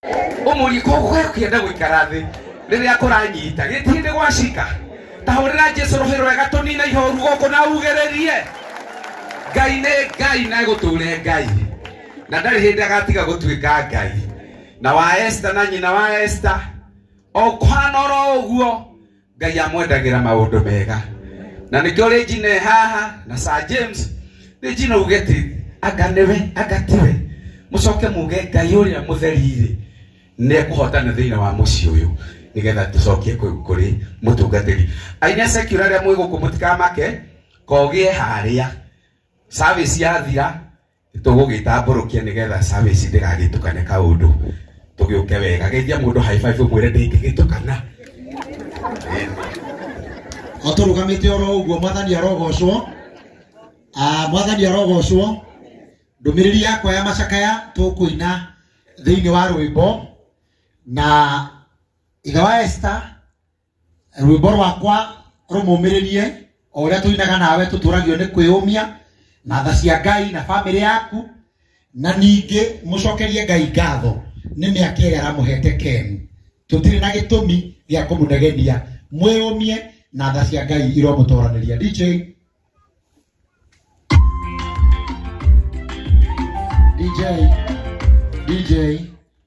Umurie ko kwienda guikara thi riria kuranyita gitinde gwacika tahurira Jesu ruhi rwega tunina ihoru guku na ugererie Ngai ni Ngai na guture Ngai na ndari hindi agatiga gutuika Ngai na wa Esther na nyina wa Esther o kwana oro uguo Ngai amwendagira maundu mega na nikio Regina haha na Sir James Regina ugeti anga niwe anga tiwe mucoke muge Ngai uria mutherire nekuhotana thiina wa mucii uyu nigetha tucokie kuri mutungatiri aina secular aria mwi guku mutikamake kogie haria service yathira tugugitambũrũkia nigetha service ndigagĩtukane kaundu tugiuke wega geithia mundu high five mwire ndingĩgĩtukana o tũrũgamĩte oro ũguo mwathani arogocwo mwathani arogocwo ndũmĩrĩri yakwa ya macakaya tũkũina thĩinĩ wa rwĩmbo na igawa Esther rwĩmbo rwakwa rũmũmĩrĩrie o ũrĩa tũinaga nawe tũtũragio nĩ kwĩyũmia na tha cia Ngai na famĩlĩ yaku na ningĩ mũcokerie Ngai ngatho nĩ mĩaka ĩrĩa aramũhete Ken tũtirĩ na gĩtũmi gĩa kũmũnegenia mwĩyũmie na tha cia Ngai iromũtoranĩria DJ DJ DJ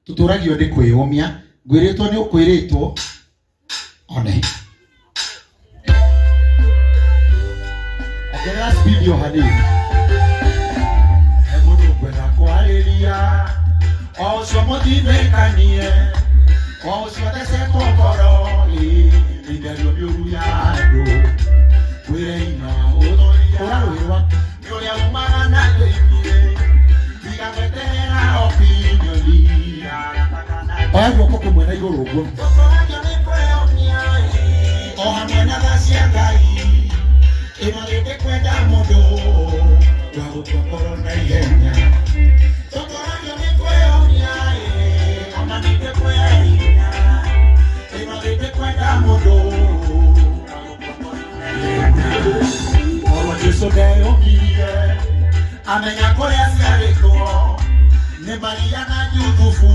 tũtũragio nĩ kwĩyũmia ngwĩrĩtwo nĩ ũkwĩrĩtwo one ongerera speed o hanini he mũndũ ngwenda kwarĩria o ũcio mũtindĩkanie o ũcio thecetwo ngoro ĩgerio mĩũru ya andũ kwĩre ina ũra rũhĩ rwaku nĩ ũrĩa umaga na thĩiniĩ tiga gweterera opinioni oya guoko kũmwe na igũrũ ũguo o hamwe na tha cia Ngai ĩno rĩngĩ kwenda mũndũ wa gũkua ngoro na ihenya tũtũragio nĩ kwĩyũmia ona ningĩ kwĩhinya ĩno rĩngĩ kwenda mũndũ wa gũkua ngoro na ihenya korwo Jesũ ndeyũmirie amenya kũrĩa aciarĩtwo nĩ Maria na Juthubu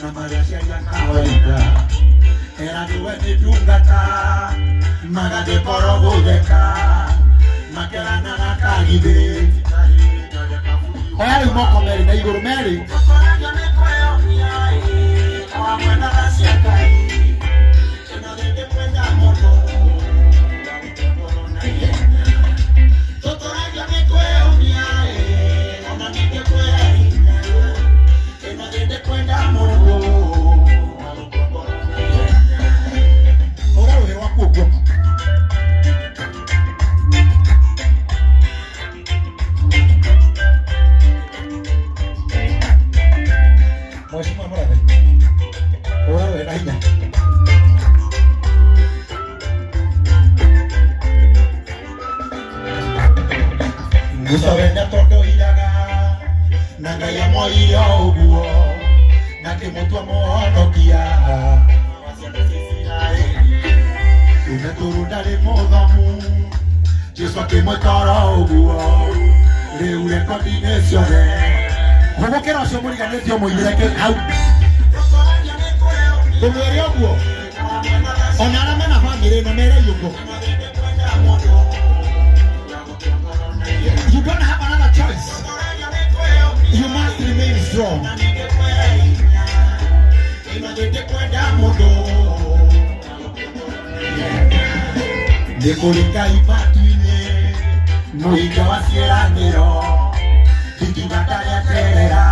na Maria ciaria kawaida eragĩwe nĩ ndungata magathiĩ gũtheka makeranaga kagithĩ oya rĩu moko merĩ na igũrũ merĩ o hamwe na tha cia Ngai ĩno rĩngĩ kwenda mũndũ tũtũragio nĩ kwĩyũmia ona ningĩ kwĩhinya ĩno rĩngĩ kwenda mũndũ ũra rũhĩ rwaku ũguo Mheshimiwa Mũrathe ũra rũhĩ na hinya Musa wenda tondũ iraga na Ngai amoire o ũguo na kĩmũtua mũhonokia wa ciana cia Isiraeli ume tũrũ ndarĩ mũthomu Jesũ akĩmwĩta oro ũguo rĩu rekondi-inĩ ciothe hũgũkĩra ũcio mũriganĩtio mũinĩre hau tũmwĩre ũguo ona arĩa mena bamĩrĩ ĩno mere ũguo. You don't have another choice. You must remain strong. Nĩ kũrĩ Ngai matu-inĩ mũhinga wa ciĩranĩro ndingiuga ndarĩeterera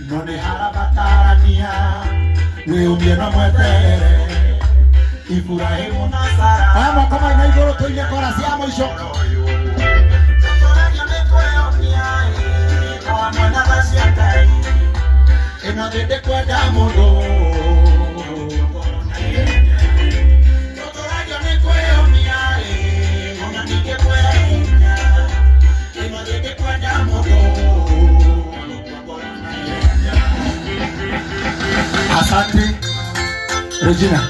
no nĩ harabatarania wĩyũmie no mweterere Ibrahimu na Sara aya moko mai na igũrũ tũine korasi ya mũico ĩno thĩ kwenda mũndũ tũtũragio nĩ kwĩyũmia ona ningĩ kwĩhinya ĩno thĩ kwenda mũndũ. Asante Regina.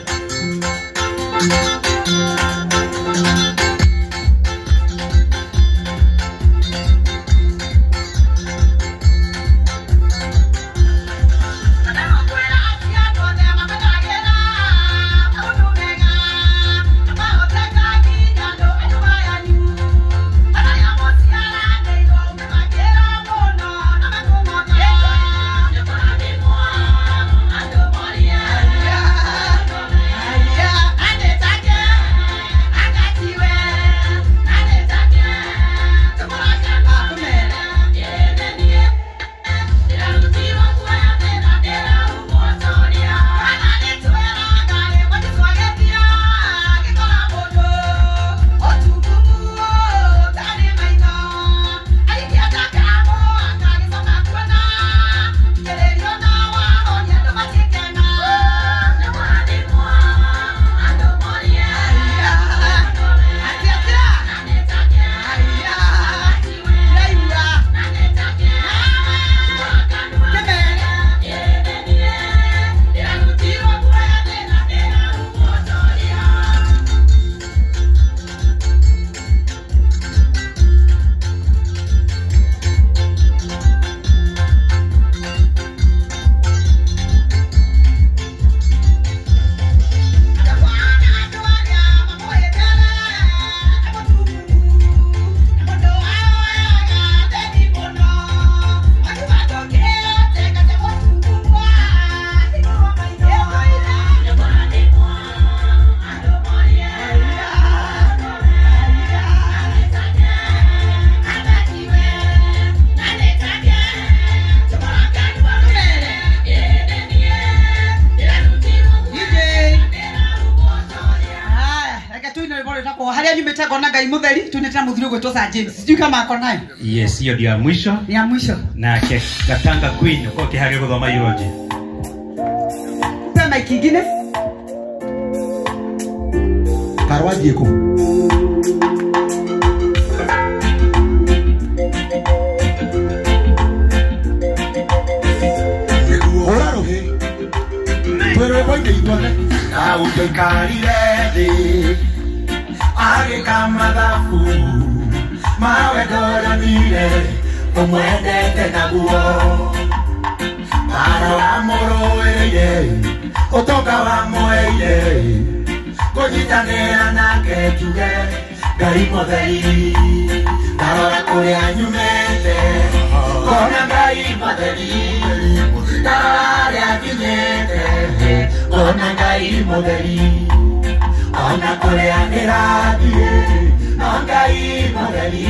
Tũinĩte ngona Ngai mũtheri, tũinĩte na mũthuri ũgwĩtwo Sir James. Sijui kama ako nayo. Yes, hiyo ndio ya mwisho. Ni ya mwisho. Nake Gatanga Queen uko kihari guthoma eulogy. Pe mic ingine. Karwaji ku. Ora rohe. Twere boinde itwathe. Na utoikarire thi. Agĩka mathabu mawe ndoranire ũmwendete naguo mara wamũrũĩrĩire ũtonga wamũheire kũnyitanĩra nake njuge Ngai mũtheri ndarora kũrĩa nyumĩte ngona Ngai mũtheri ndarora harĩa nginyĩte ngona Ngai mũtheri ona kũrĩa ndĩrathiĩ no Ngai mũtheri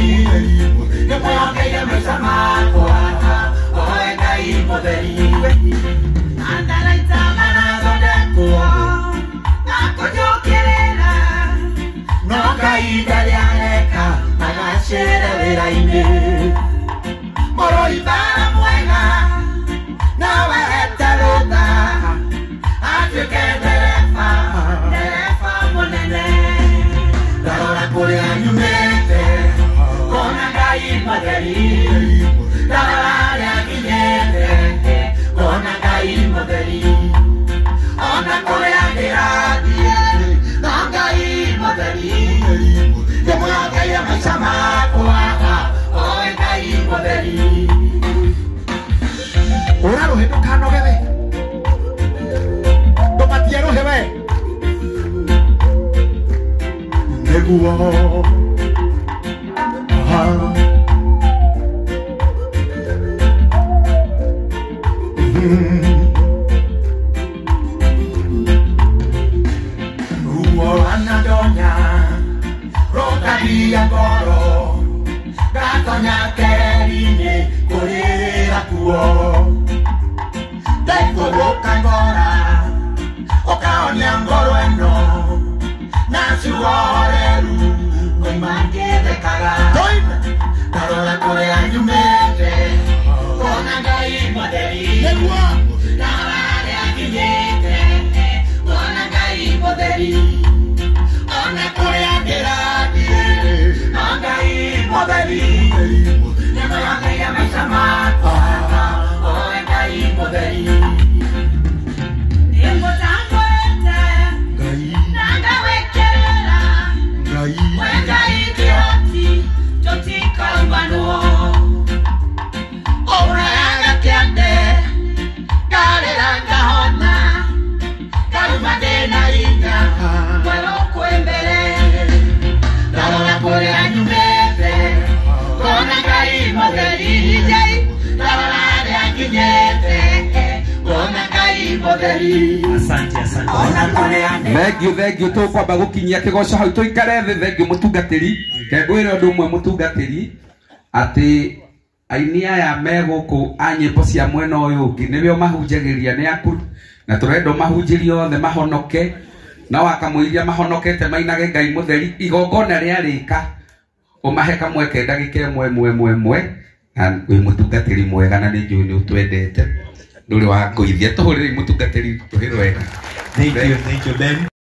nĩmwongeire maica makwa oe Ngai mũtheri Andaraita marathondekwo na kũnjũkĩrĩra no Ngai ndarĩ areka magacĩre wĩra-inĩ mũrũi bara mwega nawe hete rũtha atuĩke ndereba ndereba mũnene ndarora kũrĩa nyumĩte ngona Ngai mũtheri ndarora harĩa nginyĩte ngona Ngai mũtheri ona kũrĩa ndĩrathiĩ no Ngai mũtheri ndĩmwongeire maica makwa oe Ngai mũtheri ũra rũhĩ ndũkanoge we ndũbatie rũhĩ we nĩguo ruo rwanandonya rũkagia ngoro ngatonya keri-inĩ kũrĩrĩra kuo ndaikũrũka ngora ũkahonia ngoro ĩno na ciugo horeru ngoima ngĩthekaga ndarora kũrĩa nyumĩte ngona Ngai mũtheri ndarora harĩa nginyĩte ngona Ngai mũtheri ona kũrĩa ndĩrathiĩ no Ngai mũtheri nĩmwongeire maica makwa oe Ngai mũtheri Nĩngũtambũrĩte na ngawĩkĩrĩra we Ngai kĩhoti tũtikaumanwo ũheaga kĩande ngarĩra ngahona ngaruma ndĩna hinya mwerũ kwĩ mbere ndarora kũrĩa nyumĩte ngona Ngai mũtheri ndarora harĩa nginyĩte ngona Ngai mũtheri. Asante, asante. Ona kũrĩa Thengiũ, thengiũ, tũkwamba gũkinyia kĩgoco hau tũikare thĩ. Thengiũ mũtungatĩri. Ngwĩre ũndũ ũmwe mũtungatĩri, atĩ aini aya me gũkũ a nyĩmbo cia mwena ũyũ ũngĩ nĩwe ũmahunjagĩria nĩ aku, na tũrenda ũmahunjĩrie othe mahonoke, na wakamũiria mahonokete mainage Ngai mũtheri. Igongona rĩarĩka ũmahe kamweke ndagĩka ĩmwe ĩmwe ĩmwe ĩmwe, na wĩ mũtungatĩri mwega na nĩ njũĩ nĩ ũtwendete, ndũrĩ wa ngũithia. Tũhũrĩrei mũtungatĩri rũhĩ rwega. Thank you, Ben.